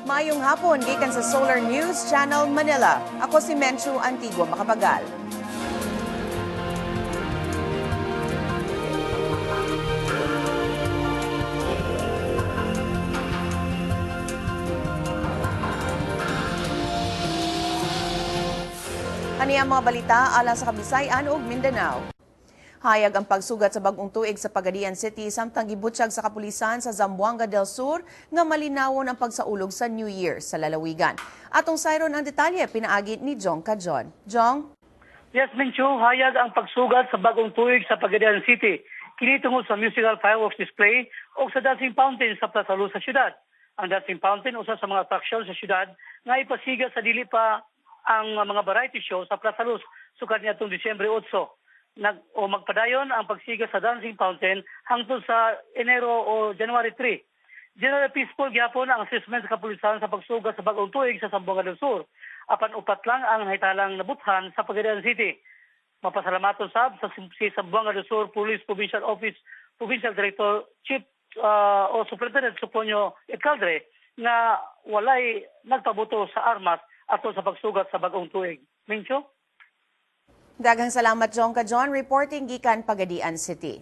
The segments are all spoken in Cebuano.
Maayong hapon gikan sa Solar News Channel Manila. Ako si Menchu Antigua Macapagal. Ani ang mga balita alang sa Kabisayan ug Mindanao. Hayag ang pagsugat sa bagong tuig sa Pagadian City samtang gibutsyag sa kapulisan sa Zamboanga del Sur nga malinawon ang pagsaulog sa New Year sa lalawigan. Atong sayron ang detalye pinaagi ni Jong Kajon. Jong? Yes, Menchu, hayag ang pagsugat sa bagong tuig sa Pagadian City. Kini tungod sa musical fireworks display o sa dancing fountain sa Plaza Luz sa syudad. Ang dancing fountain usa sa mga atraksyon sa syudad nga ipasiga sa dili pa ang mga variety show sa Plaza Luz sukad niadtong Disyembre 8. O magpadayon ang pagsiga sa dancing fountain hangtod sa Enero o January 3. General peaceful gyapon ang assessment sa kapulisan sa pagsugat sa bagong tuig sa Zamboanga del Sur. Apan upat lang ang nahitalang nabuthan sa Pagadian City. Mapasalamaton sab sa si Zamboanga del Sur Police Provincial Office Provincial Director Chief o Superintendent Soponio Ecaldre nga walay nagpabuto sa armas ato sa pagsugat sa bagong tuig. Mincho? Daghang salamat, Jong Kajon, reporting gikan Pagadian City.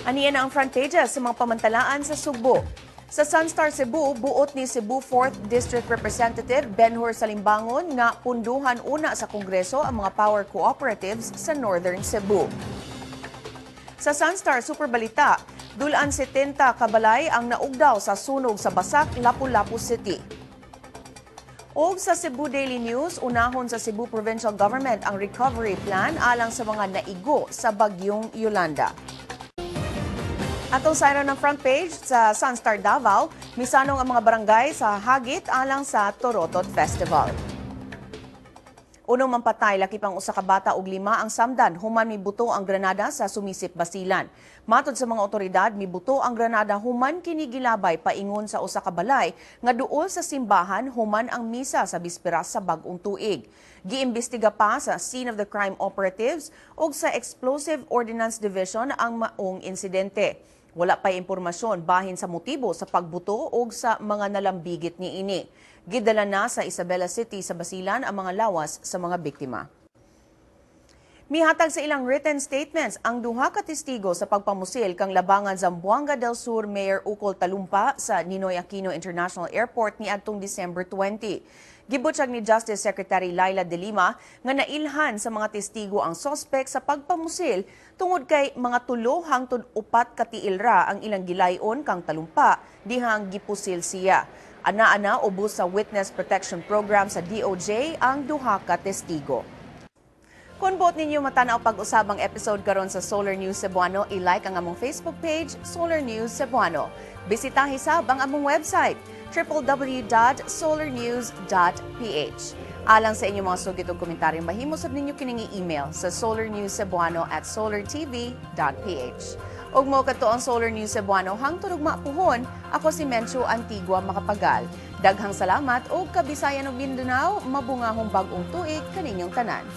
Aniya na ang front pages sa mga pamantalaan sa Sugbo. Sa Sunstar Cebu, buot ni Cebu 4th District Representative Benhur Salimbangon nga punduhan una sa Kongreso ang mga power cooperatives sa Northern Cebu. Sa Sunstar Super Balita, dulaan 70 kabalay ang naugdaw sa sunog sa Basak, Lapu-Lapu City. Og sa Cebu Daily News, unahon sa Cebu Provincial Government ang recovery plan alang sa mga naigo sa bagyong Yolanda. Atong sayro ng front page sa Sunstar Davao, misanong ang mga barangay sa Hagit alang sa Torotot Festival. Unong mampatay, laki pang usa ka bata og 5 ang samdan human mibuto ang granada sa Sumisip, Basilan. Matod sa mga otoridad, mibuto ang granada human kini gilabay paingon sa usa ka balay nga duol sa simbahan human ang misa sa bisperas sa bag-ong tuig. Giimbestiga pa sa scene of the crime operatives ug sa Explosive Ordnance Division ang maong insidente. Wala pa'y impormasyon bahin sa motibo sa pagbuto o sa mga nalambigit niini. Gidala na sa Isabela City sa Basilan ang mga lawas sa mga biktima. Mihatag sa ilang written statements ang duha ka testigo sa pagpamusil kang Labangan Zamboanga del Sur Mayor Ukol Talumpa sa Ninoy Aquino International Airport niadtong December 20. Gibutyag ni Justice Secretary Laila De Lima nga nailhan sa mga testigo ang sospek sa pagpamusil tungod kay mga 3 hangtod 4 ka tiil ra ang ilang gilayon kang Talumpa dihang gipusil siya. Ana-ana ubos sa Witness Protection Program sa DOJ ang duha ka testigo. Kung buot ninyo matanaw pag-usabang episode karon sa Solar News Cebuano, i-like ang among Facebook page, Solar News Cebuano. Bisitahi sab ang among website, www.solarnews.ph. Alang sa inyong mga sugit ug komentaryo, mahimo sab ninyo kining i-email sa solarnewscebuano@solartv.ph. Ug mo kadto ang Solar News Cebuano hangtod ugma puhon, ako si Menchu Antigua Macapagal. Daghang salamat ug Kabisayan ug Mindanao, mabungahong bag-ong tuig kaninyong tanan.